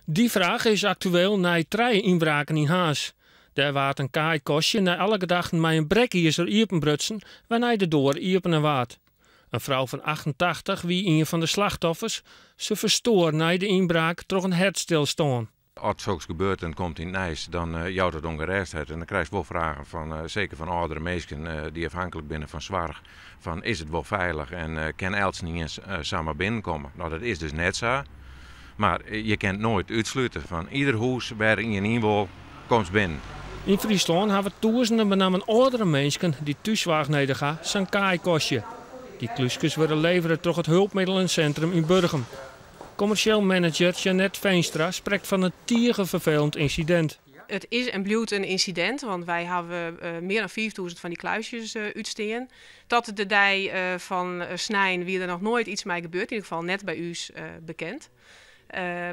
Dy fraach is aktueel nei trije ynbraken yn Harns. Dêr waard in kaaikastje nei alle gedachten mei in brekizer iepenbrutsen, wêrnei't de doar iepene waard. In frou fan 88 wie ien fan de slachtoffers. Se ferstoar nei de ynbraak troch in hertstilstân. As soks gebeurt en it komt yn it nijs, dan jout it ûngerêstheid. En dan krijst wol fragen fan, seker fan âldere minsken dy't afhanklik binne fan soarch, fan is it wol feilich en kin eltsenien samar binnenkomme? No, dat is dus net sa. Mar je kinne it noait útslute fan ieder hûs wêr ien yn wol, komst binnen. Yn Fryslân hawwe tûzenen benammen âldere minsken dy't thússoarch nedich ha sa'n kaaikastje. Dy klúskes wurde levere troch it Hulpmiddelencentrum yn Burgum. Kommersjeel manager Jeanette Veenstra sprekt fan in tige ferfelend ynsidint. It is en bliuwt in ynsidint, want wy hawwe mear dan 5000 fan dy kluisjes útstean. Tot de dei fan snein wie der noch noait iets mei gebeurd, yn ieder gefal net by ús bekend.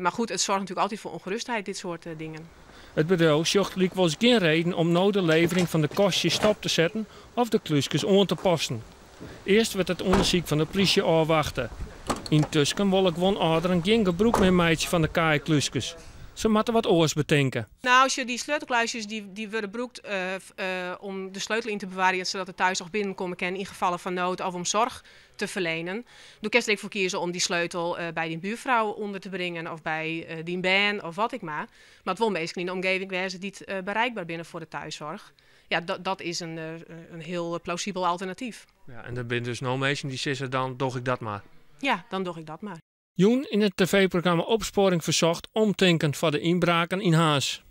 Mar goed, it soarget natuerlik altyd foar ûngerêstheid, dit soart dingen. It bedriuw sjocht lykwols gjin reden om no de levering fan de kastjes stop te setten of de klúskes oan te passen. Earst wurdt it ûndersyk fan de plysje ôfwachte. Yntusken wolle guon âlderen gjin gebrûk mear meitsje fan de kaaiklúskes. Se moatte wat oars betinke. Nou, sjoch, dy sleutelkluisjes dy wurde brûkt om de sleutel yn te bewarjen sadat de thuiszorg binnenkomme kin yn gefallen fan nood of om zorg te verlenen. Do kinst der ek foar kieze om dy sleutel by dyn buurfrou ûnder te bringen of by dyn bern of wat ek mar. Mar it wol minsken yn de omgeving wêze dy't bereikber binne foar de thuiszorg. Ja, dat is in hiel plausibel alternatyf. Ja, en der binne dus no minsken dy't sizze dan doch ik dat mar. Ja, dan doch ik dat mar. Jûn yn it tv-programma Opsporing Verzocht omtinken foar de ynbraken yn Harns.